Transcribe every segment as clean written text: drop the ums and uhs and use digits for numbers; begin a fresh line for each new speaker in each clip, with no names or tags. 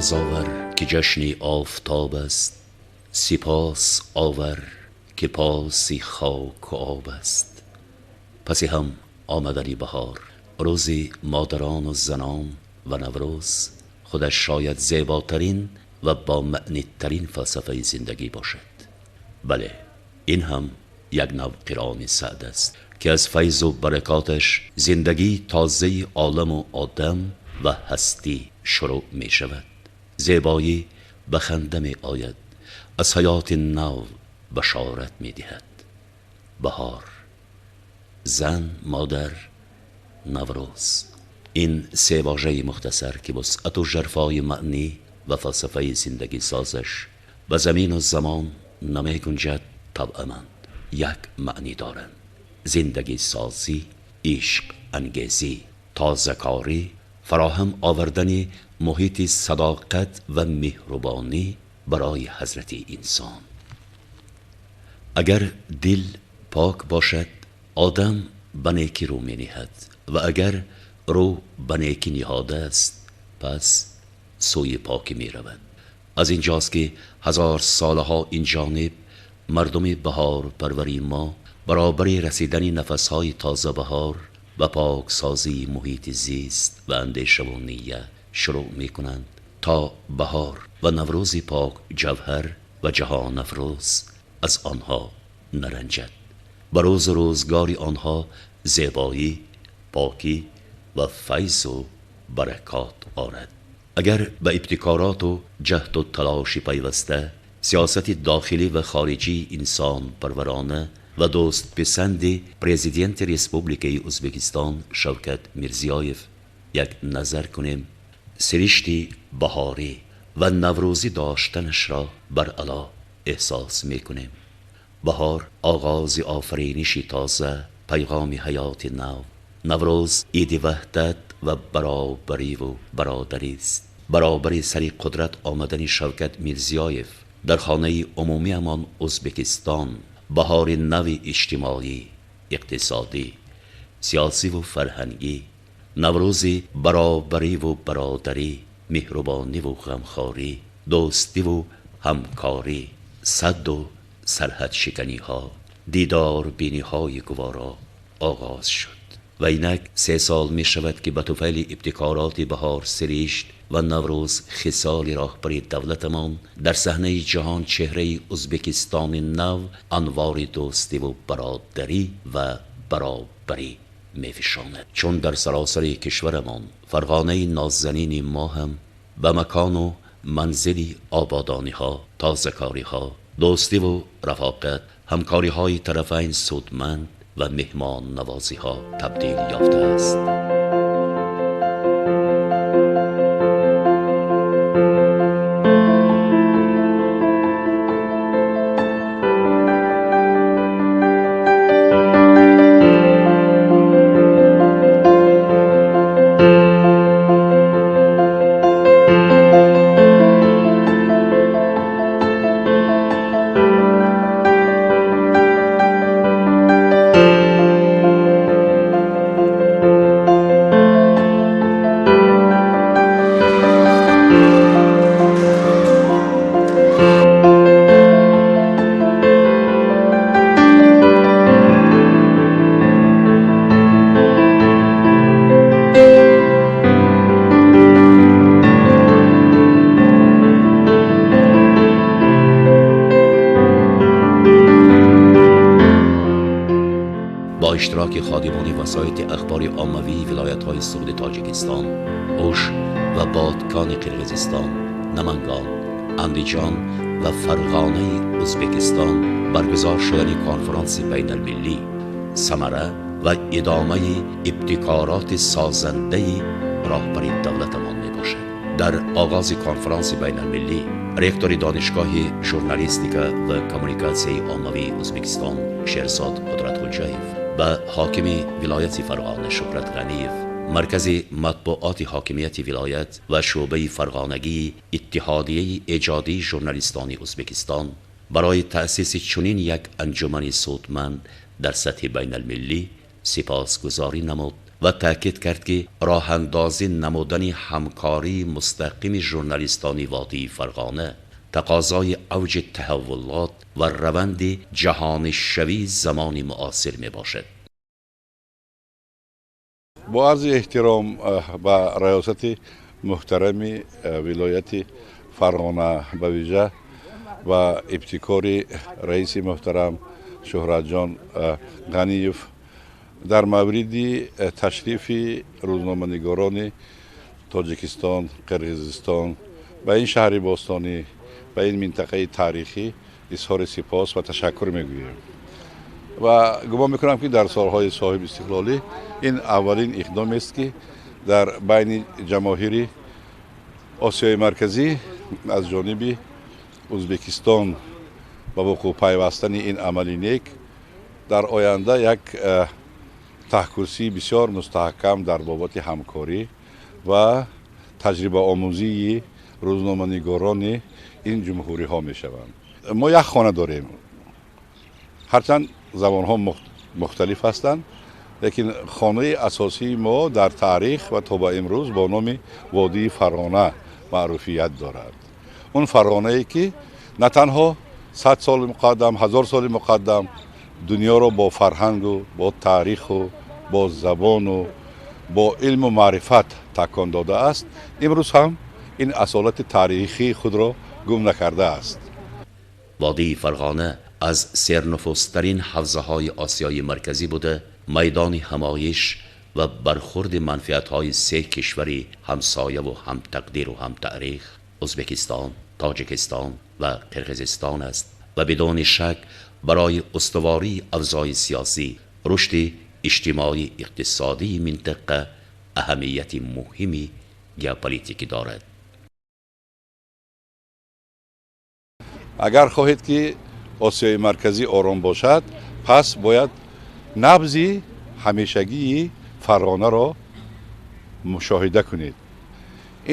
Наврӯз овар, ки ҷашни офтоб аст, сипос овар, ки поси хоку об аст. Паси ҳам омадани баҳор, рӯзи модарону занон ва Наврӯз худаш шояд зеботарин ва бомаънитарин фалсафаи зиндагӣ бошад. Бале, ин ҳам як нав қирони Саъд аст, ки аз файзу баракоташ зиндагии тозаи оламу одам ва ҳастӣ шурӯъ мешавад. Зебоӣ ба ханда меояд, аз ҳаёти нав башорат медиҳад. Баҳор, зан, модар, Наврӯз. Ин се вожаи мухтасар, ки вусъату жарфои маънӣ ва фалсафаи зиндагисозаш ба замину замон намегунҷад, табъаманд як маънӣ доранд: зиндагисозӣ, ишқ ангезӣ, тозакорӣ, фароҳам овардани муҳити садоқат ва меҳрубонӣ барои ҳазрати инсон. Агар дил пок бошад, одам ба некӣ рӯ мениҳад ва агар рӯ ба некӣ ниҳодааст, пас сӯи покӣ меравад. Аз инҷост, ки ҳазор солаҳо ин ҷониб мардуми баҳорпарвари мо баробари расидани нафасҳои тозабаҳор ба поксозии муҳити зист ва андешаву ният шурӯъ мекунанд, то баҳор ва Наврӯзи пок ҷавҳар ва ҷаҳонафрӯз аз онҳо наранҷад. Ба рӯзу рӯзгори онҳо зебоӣ, покӣ ва файзу баракот орад. Агар ба ибтикороту ҷаҳду талоши пайваста, сиёсати дохилӣ ва хориҷии инсонпарварона ва дӯстписанди президенти Республикаи Ӯзбекистон Шавкат Мирзиёев як назар кунем, сиришти баҳорӣ ва наврӯзӣ доштанашро баръало эҳсос мекунем. Баҳор оғози офариниши тоза, пайғоми ҳаёти нав. Наврӯз иди ваҳдат ва баробариву бародарист. Баробари сари қудрат омадани Шавкат Мирзиёев дар хонаи умумиамон Ӯзбекистон баҳори нави иҷтимоӣ, иқтисодӣ, сиёсиву фарҳангӣ, Наврӯзи баробариву бародарӣ, меҳрубониву ғамхорӣ, дӯстиву ҳамкорӣ, садду сарҳадшиканиҳо, дидорбиниҳои гуворо оғоз шуд. Ва инак 3 сол мешавад, ки ба туфайли ибтикороти баҳорсиришт ва Наврӯз хисоли роҳбари давлатамон дар саҳнаи ҷаҳон чеҳраи Ӯзбекистони нав анвори дӯстиву бародарӣ ва баробарӣ мефишонад. Чун дар саросари кишварамон Фарғонаи нозанини мо ҳам ба макону манзили ободониҳо, тозакориҳо, дӯстиву рафоқат, ҳамкориҳои тарафайн судманд ва меҳмоннавозиҳо табдил ёфтааст. Бо иштироки ходимони васоити ахбори оммавии вилоятҳои Суғди Тоҷикистон, Ош ва Бодкони Қирғизистон, Намангон, Андиҷон ва Фарғонаи Ӯзбекистон баргузор шудани конфронси байналмиллӣ, самара ва идомаи ибтикороти созандаи роҳбари давлатамон мебошад. Дар оғози конфронси байналмиллӣ ректори Донишгоҳи журналистика ва коммуникатсияи оммавии Ӯзбекистон Шерзод Қудратхӯҷаев ба ҳокими вилояти Фарғона Шуҳрат Ғаниев, маркази матбуоти ҳокимияти вилоят ва шӯъбаи фарғонагии Иттиҳодияи эҷодии журналистони Ӯзбекистон барои таъсиси чунин як анҷумани судманд дар сатҳи байналмиллӣ сипосгузорӣ намуд. ва таъкид кард, ки роҳандозӣ намудани ҳамкории мустақими журналистони водии Фарғона тақозои авҷи таҳаввулот ва раванди ҷаҳонишавии замони муосир мебошад.
Бо арзи эҳтиром ба раёсати муҳтарами вилояти Фарғона, ба вижа ба ибтикори раиси муҳтарам Шӯҳратҷон Ғаниев дар мавриди ташрифи рӯзноманигорони Тоҷикистон, Қирғизистон ба ин шаҳри бостонӣ, ба ин минтақаи таърихӣ изҳори сипос ва ташаккур мегӯем ва гумон мекунам, ки дар солҳои соҳиби истиқлолӣ ин аввалин иқдомест, ки дар байни ҷамоҳири Осиёи Марказӣ аз ҷониби Ӯзбекистон ба вуқӯъ пайвастани ин амали нек дар оянда як таҳкурсии бисёр мустаҳкам дар бобати ҳамкорӣ ва таҷрибаомӯзии рӯзноманигорони ин ҷумҳуриҳо мешаванд. Мо як хона дорем, ҳарчанд забонҳо мухталиф ҳастанд, лекин хонаи асосии мо дар таърих ва то ба имрӯз бо номи водии Фарғона маъруфият дорад. Он Фарғонае, ки на танҳо 100 соли муқаддам, 1000 соли муқаддам дунёро бо фарҳангу бо таъриху бо забону бо илму маърифат такон додааст, имрӯз ҳам ин асолати таърихии худро гум накардааст.
Водии Фарғона аз сернуфузтарин ҳавзаҳои Осиёи Марказӣ буда, майдони ҳамоиш ва бархурди манфиатҳои се кишвари ҳамсояву ҳамтақдиру ҳамтаърих Ӯзбекистон, Тоҷикистон ва Қирғизистон аст ва бидуни шак барои устувории авзои сиёсӣ, рушди иҷтимоӣ, иқтисодии минтақа аҳамияти муҳими геополитикӣ дорад.
Агар хоҳед, ки Осиёи Марказӣ ором бошад, пас бояд набзи ҳамешагии Фарғонаро мушоҳида кунед.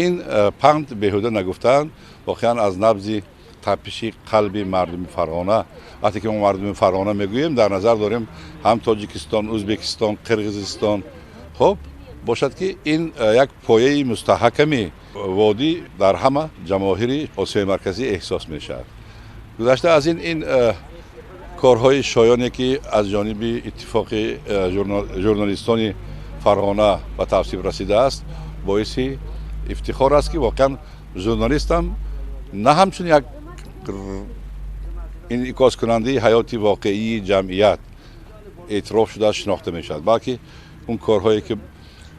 Ин панд беҳуда нагуфтаанд. Воқеан аз набзи тапиши қалби мардуми Фарғона, вақте ки мо мардуми Фарғона мегӯем, дар назар дорем ҳам Тоҷикистон, Ӯзбекистон, Қирғизистон. Хуб бошад, ки ин як пояи мустаҳками водӣ дар ҳама ҷамоҳири Осиёи Марказӣ эҳсос мешавад. Гузашта аз ин корҳои шоёне, ки аз ҷониби иттифоқи журналистони Фарғона ба тавсиф расидааст, боиси ифтихор аст, ки воқеан журналистам на ҳамчун як инъикоскунандаи ҳаёти воқеии ҷамъият эътироф шуда шинохта мешавад, балки он корҳое, ки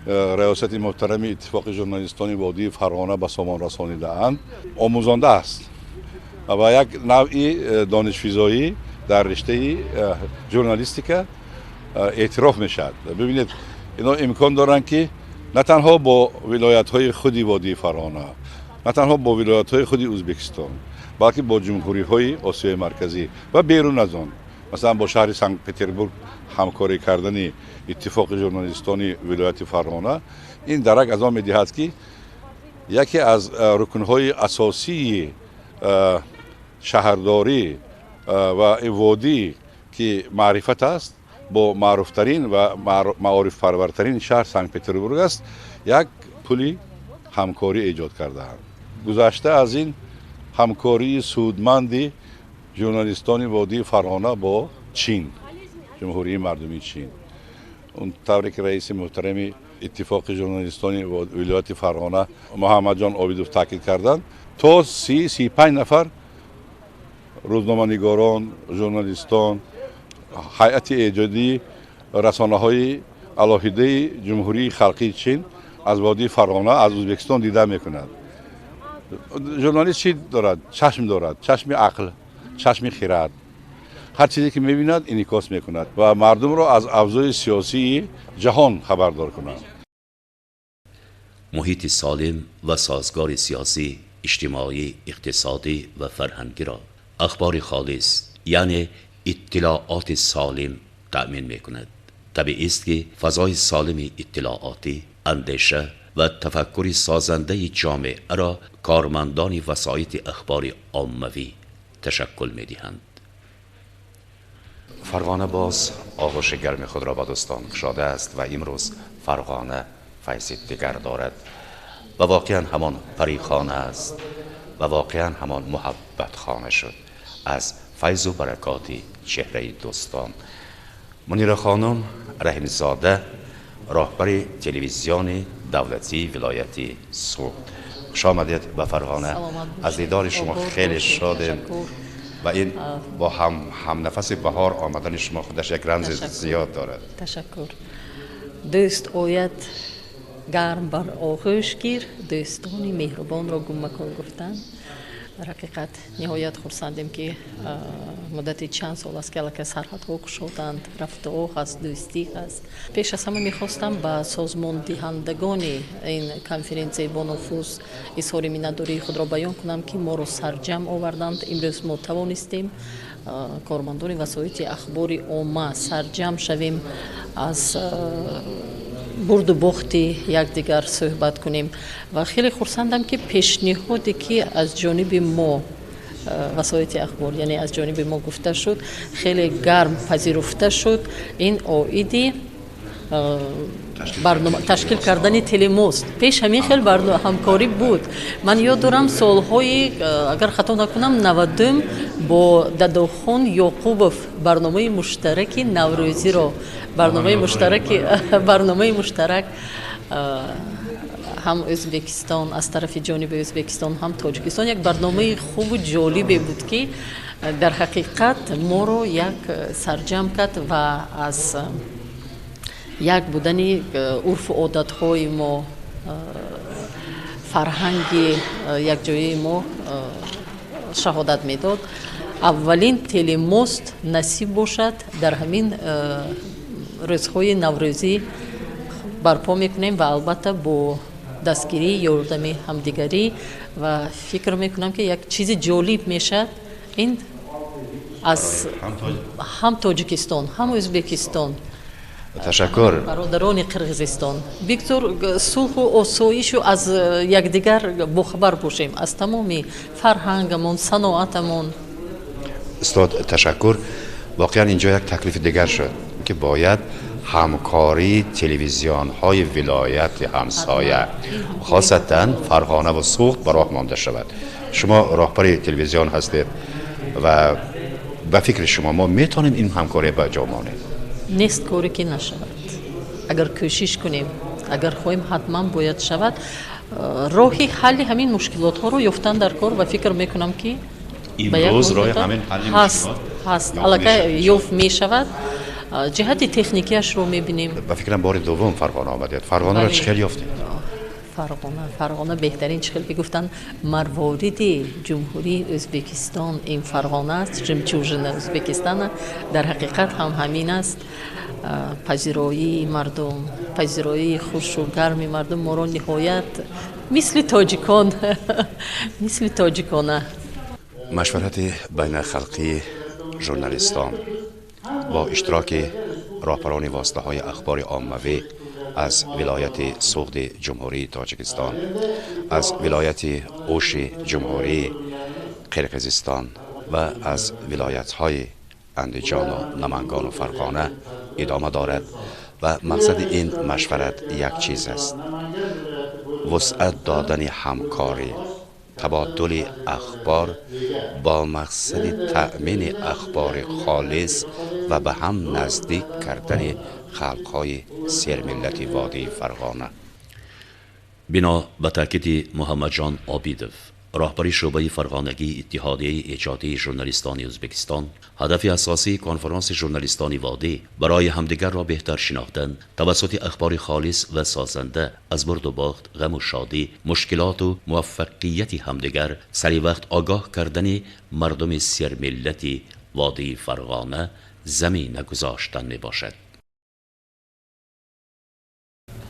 раёсати муҳтарами иттифоқи журналистони водии Фарғона ба сомон расонидаанд, омӯзонда аст ва як навъи донишфизоӣ дар риштаи журналистика эътироф мешавад. Бибинед, ино имкон доранд, ки на танҳо бо вилоятҳои худи водии Фарғона, на танҳо бо вилоятҳои худи Ӯзбекистон, балки бо ҷумҳуриҳои Осиёи Марказӣ ва берун аз он, масалан бо шаҳри Санкт Петербург ҳамкорӣ кардани иттифоқи журналистони вилояти Фарғона ин дарак аз он медиҳад, ки яке аз рукнҳои асосии шаҳрдорӣ ва водӣ, ки маърифат аст, бо маъруфтарин ва маорифпарвартарин шаҳр Санкт Петербург аст, як пули ҳамкорӣ эҷод кардаанд. Гузашта аз ин, ҳамкории судманди журналистони водии Фарғона бо Чин, Ҷумҳурии Мардумии Чин, он тавре ки раиси муҳтарами иттифоқи журналистони вилояти Фарғона Муҳаммадҷон Обидов таъкид карданд, то 30-35 нафар рӯзноманигорон, журналистон, ҳайати эҷодии расонаҳои алоҳидаи Ҷумҳурии Халқии Чин аз водии Фарғона, аз Ӯзбекистон дида мекунад. Журналист чӣ дорад? Чашм дорад, чашми ақл, чашми хирад. Ҳар чизе ки мебинад, инъикос мекунад ва мардумро аз авзои сиёсии ҷаҳон хабардор кунад.
Муҳити солим ва созгори сиёсӣ, иҷтимоӣ, иқтисодӣ ва фарҳангиро ахбори холис, яъне иттилооти солим таъмин мекунад. Табиист, ки фазои солими иттилоотӣ андеша ва тафаккури созандаи ҷомеаро кормандони васоити ахбори оммавӣ ташаккул медиҳанд. Фарғона боз оғӯши гарми худро ба дӯстон кушодааст ва имрӯз Фарғона файзи дигар дорад ва воқеан ҳамон парихона аст ва воқеан ҳамон муҳаббатхона шуд аз файзу баракоти чеҳраи дӯстон. Мунира хонум Раҳимзода, роҳбари телевизиони давлатии вилояти Суғд, хуш омадед ба Фарғона. Аз дидори шумо хеле шодем ва ин бо ҳамнафаси баҳор омадани шумо худаш як рамзи зиёд дорад.
Ташаккур. Дӯст ояд, гарм бар оғӯш гир, дӯстони меҳрубонро гум макун гуфтанд. Дар ҳақиқат ниҳоят хурсандем, ки муддати чанд сол аст, ки аллакай сарҳадҳо кушоданд, рафтуо ҳаст, дӯстӣ ҳаст. Пеш аз ҳама мехостам ба созмондиҳандагони ин конференсияи бонуфуз изҳори миннатдории худро баён кунам, ки моро сарҷамъ оварданд. Имрӯз мо тавонистем, кормандони васоити ахбори омма, сарҷамъ шавем, аз бурду бохти якдигар суҳбат кунем ва хеле хурсандам, ки пешниҳоде, ки аз ҷониби мо, васоити ахбор, яъне аз ҷониби мо гуфта шуд, хеле гарм пазируфта шуд. Ин оиди ташкил кардани телемост. Пеш ҳамин хел ҳамкорӣ буд. Ман ёд дорам, солҳои, агар хато накунам, 90-ум бо Дадохон Ёқубов барномаи муштараки наврӯзиро, барномаи муштарак, ҳам Ӯзбекистон, аз тарафи ҷониби Ӯзбекистон, ҳам Тоҷикистон, як барномаи хубу ҷолибе буд, ки дар ҳақиқат моро як сарҷамъ кард ва аз як будани урфу одатҳои мо, фарҳанги якҷояи мо шаҳодат медод. Аввалин телемост насиб бошад, дар ҳамин рӯзҳои наврӯзӣ барпо мекунем ва албатта бо дастгирӣ, ёрдами ҳамдигарӣ, ва фикр мекунам, ки як чизи ҷолиб мешавад. Ин аз ҳам Тоҷикистон, ҳам Ӯзбекистон,
Ташаккур.
бародарони Қирғизистон, бигзор сулҳу осоишу аз якдигар бохабар бошем, аз тамоми фарҳангамон, саноатамон.
Устод, ташаккур. Воқеан инҷо як таклифи дигар шуд, ки бояд ҳамкории телевизионҳои вилояти ҳамсоя, хосатан Фарғона ва Суғд, ба роҳ монда шавад. Шумо роҳбари телевизион ҳастед ва ба фикри шумо мо метавонем ин ҳамкория ба ҷо монем?
Нест коре, ки нашавад. Агар кӯшиш кунем, агар хоҳем, ҳатман бояд шавад. Роҳи ҳалли ҳамин мушкилотҳоро ёфтан дар кор ва фикр мекунам, ки
имрӯз роҳи ҳамин ҳалли
ҳаст, ҳаст, аллакай ёфт мешавад. Ҷиҳати техникиашро мебинем.
Ба фикрам, бори дуввум Фарғона омадед. Фарғонаро чӣ хел ёфтед?
Фарғона, Фарғона беҳтарин. Чӣ хел ки гуфтанд, марвориди Ҷумҳурии Ӯзбекистон ин Фарғона аст, жемчужина Узбекистана. Дар ҳақиқат ҳам ҳамин аст. Пазироии мардум, пазироии хушу гарми мардум моро ниҳоят мисли тоҷикон, мисли тоҷикона.
Машварати байналхалқии журналистон бо иштироки роҳбарони воситаҳои ахбори оммавӣ аз вилояти Суғди Ҷумҳурии Тоҷикистон, аз вилояти Ӯши Ҷумҳурии Қирғизистон ва аз вилоятҳои Андиҷону Намангану Фарғона идома дорад ва мақсади ин машварат як чиз аст: вусъат додани ҳамкорӣ, табодули ахбор бо мақсади таъмини ахбори холис ва ба ҳам наздик кардани халқҳои сермиллати водии Фарғона. Бино ба таъкиди Муҳаммадҷон Обидов, роҳбари шӯъбаи фарғонагии Иттиҳодияи эҷодии журналистони Ӯзбекистон, ҳадафи асосии конфронси журналистони водӣ барои ҳамдигарро беҳтар шинохтан тавассути ахбори холис ва созанда, аз бурду бохт, ғаму шодӣ, мушкилоту муваффақияти ҳамдигар сари вақт огоҳ кардани мардуми сермиллати водии Фарғона замина гузоштан мебошад.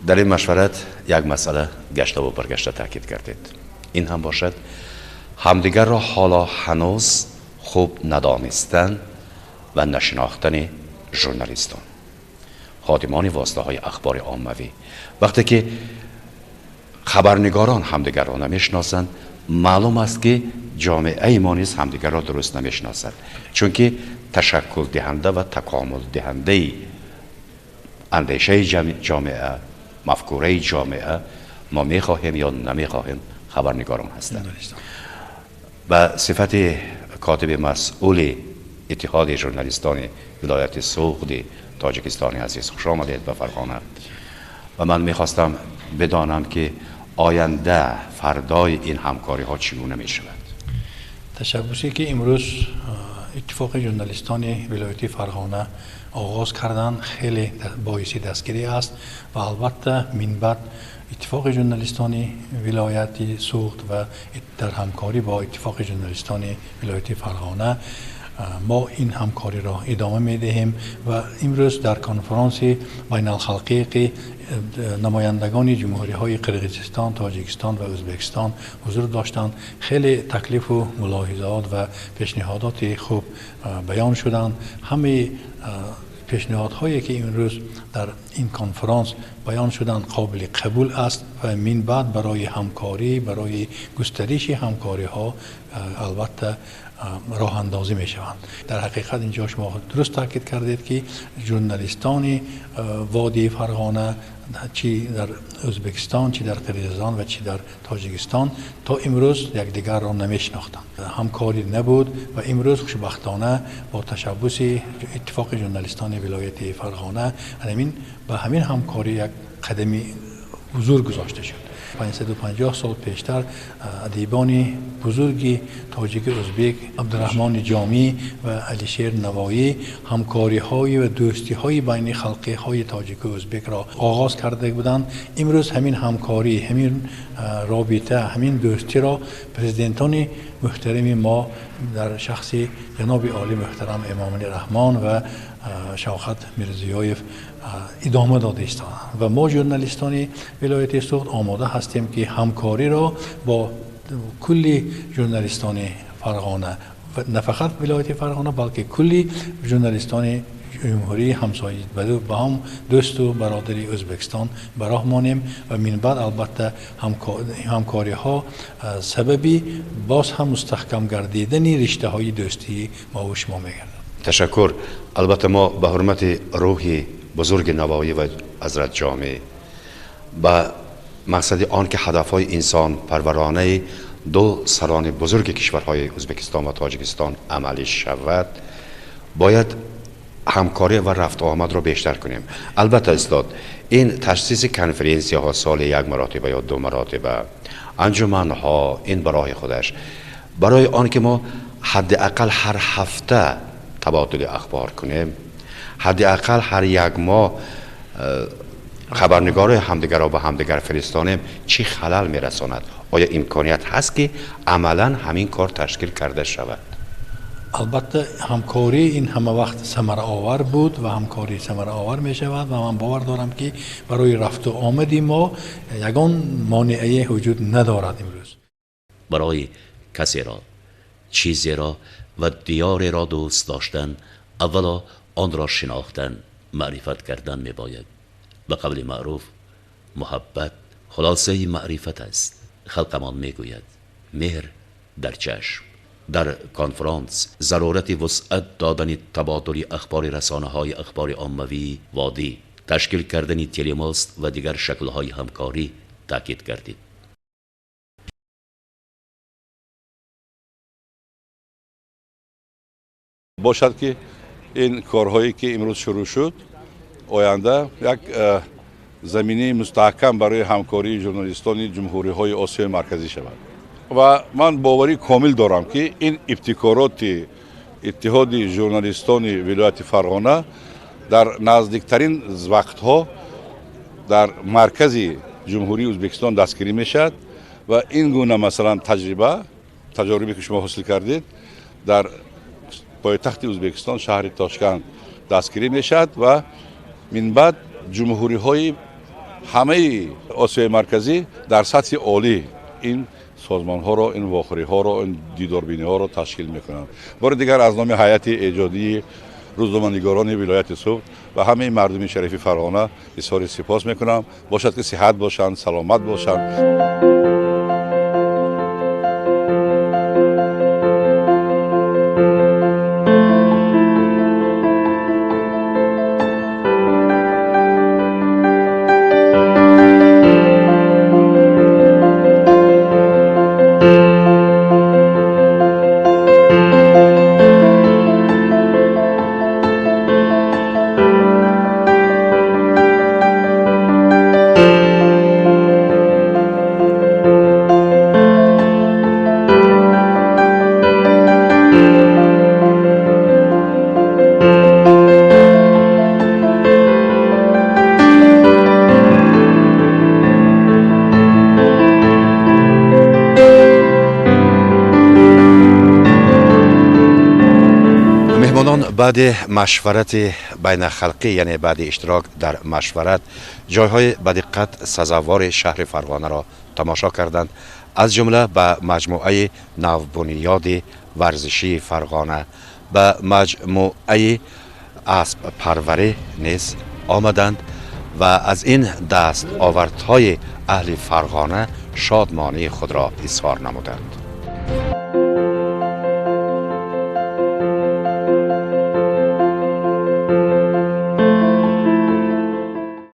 Дар ин машварат як масъала гаштаву баргашта таъкид кардед. Ин ҳам бошад ҳамдигарро ҳоло ҳанӯз хуб надонистан ва нашинохтани журналистон, ходимони воситаҳои ахбори оммавӣ. Вақте ки хабарнигорон ҳамдигарро намешиносанд, маълум аст, ки ҷомеаи мо низ ҳамдигарро дуруст намешиносад, чунки ташаккул диҳанда ва такомул диҳандаи андешаи ҷомеа, мафкураи ҷомеа, мо мехоҳем ё намехоҳем, хабарнигорон ҳастанд. Ба сифати котиби масъули иттиҳоди журналистони вилояти Суғди Тоҷикистони азиз, хуш омадед ба Фарғона. Ва ман мехостам бидонам ки оянда, фардои ин ҳамкориҳо чӣ гуна мешавад.
Ташаббусе ки имрӯз иттифоқи журналистони вилояти Фарғона оғоз карданд, хеле боиси дастгирӣ аст ва албатта минбаъд иттифоқи журналистони вилояти Суғд ва дар ҳамкорӣ бо иттифоқи журналистони вилояти Фарғона мо ин ҳамкориро идома медиҳем. Ва имрӯз дар конфронси байналхалқӣ ки намояндагони ҷумҳуриҳои Қирғизистон, Тоҷикистон ва Ӯзбекистон ҳузур доштанд, хеле таклифу мулоҳизаот ва пешниҳодоти хуб баён шуданд. Ҳамаи пешниҳодҳое ки имрӯз дар ин конфронс баён шуданд, қобили қабул аст ва минбаъд барои ҳамкорӣ, барои густариши ҳамкориҳо албатта роҳандозӣ мешаванд. Дар ҳақиқат инҷо шумо дуруст таъкид кардед ки журналистони водии Фарғона чӣ дар Ӯзбекистон, чӣ дар Қирғизистон ва чӣ дар Тоҷикистон то имрӯз якдигарро намешинохтанд, ҳамкорӣ набуд ва имрӯз хушбахтона бо ташаббуси иттифоқи журналистони вилояти Фарғона ба ҳамин ҳамкорӣ як қадами бузург гузошта шуд. 550 сол пештар адибони бузурги тоҷики ӯзбек Абдураҳмони Ҷомӣ ва Алишер Навоӣ ҳамкориҳои ва дӯстиҳои байни халқиҳои тоҷику ӯзбекро оғоз карда буданд. Имрӯз ҳамин ҳамкорӣ, ҳамин робита, ҳамин дӯстиро президентони муҳтарами мо дар шахси ҷаноби олӣ муҳтарам Эмомалӣ Раҳмон ва Шавкат Мирзиёев идома дода истоданд ва мо журналистони вилояти Суғд омода ҳастем ки ҳамкориро бо кулли журналистони Фарғона, на фақат вилояти Фарғона, балки кулли журналистони ҷумҳурии ҳамсоя ба ҳам дӯсту бародари Ӯзбекистон ба роҳ монем ва минбаъд албатта ҳамкориҳо сабаби боз ҳам мустаҳкам гардидани риштаҳои дӯстии мову шумо мегардад.
Ташаккур. Албатта мо ба ҳурмати рӯҳи бузурги Навоӣ ва Ҳазрат Ҷомӣ, ба мақсади он ки ҳадафҳои инсонпарваронаи ду сарони бузурги кишварҳои Ӯзбекистон ва Тоҷикистон амалӣ шавад, бояд ҳамкорӣ ва рафтуомадро бештар кунем. Албатта устод, ин ташхиси конференсияҳо соли як маротиба ё ду маротиба, анҷуманҳо, ин ба роҳи худаш, барои он ки мо ҳадди ақал ҳар ҳафта табодули ахбор кунем, ҳадди ақал ҳар як моҳ хабарнигорои ҳамдигарро ба ҳамдигар фиристонем, чӣ халал мерасонад? Оё имконият ҳаст ки амалан ҳамин кор ташкил карда шавад?
Албатта ҳамкорӣ ин ҳама вақт самараовар буд ва ҳамкорӣ самараовар мешавад ва ман бовар дорам ки барои рафту омади мо ягон монеае вуҷуд надорад имрӯз.
Барои касеро, чизеро ва диёреро дӯст доштан, аввало онро шинохтан, маърифат кардан мебояд. Ба қавли маъруф, муҳаббат хулосаи маърифат аст. Халқамон мегӯяд: меҳр дар чашм. Дар конфронс зарурати вусъат додани табодули ахбори расонаҳои ахбори оммавии водӣ, ташкил кардани телемост ва дигар шаклҳои ҳамкорӣ таъкид гардид.
Бошад ки ин корҳое ки имрӯз шурӯъ шуд, оянда як заминаи мустаҳкам барои ҳамкории журналистони ҷумҳуриҳои Осиёи Марказӣ шавад. Ва ман боварӣ комил дорам ки ин ибтикороти иттиҳоди журналистони вилояти Фарғона дар наздиктарин вақтҳо дар маркази ҷумҳурии Ӯзбекистон дастгирӣ мешавад ва ин гуна масалан таҷриба, таҷорибе ки шумо ҳосил кардед, дар пойтахти Ӯзбекистон шаҳри Тошканд дастгирӣ мешавад ва минбаъд ҷумҳуриҳои ҳамаи Осиёи Марказӣ дар сатҳи олӣ ин созмонҳоро, ин вохӯриҳоро, ин дидорбиниҳоро ташкил мекунанд. Бори дигар аз номи ҳайати эҷодии рӯзноманигорони вилояти Суғд ва ҳамаи мардуми шарифи Фарғона изҳори сипос мекунам. Бошад ки сиҳат бошанд, саломат бошанд.
Баъди машварати байнахалқӣ, яъне баъди иштирок дар машварат, ҷойҳои ба диққат сазовори шаҳри Фарғонаро тамошо карданд, аз ҷумла ба маҷмӯаи навбунёди варзишии Фарғона, ба маҷмӯаи асппарварӣ низ омаданд ва аз ин дастовардҳои аҳли Фарғона шодмонии худро изҳор намуданд.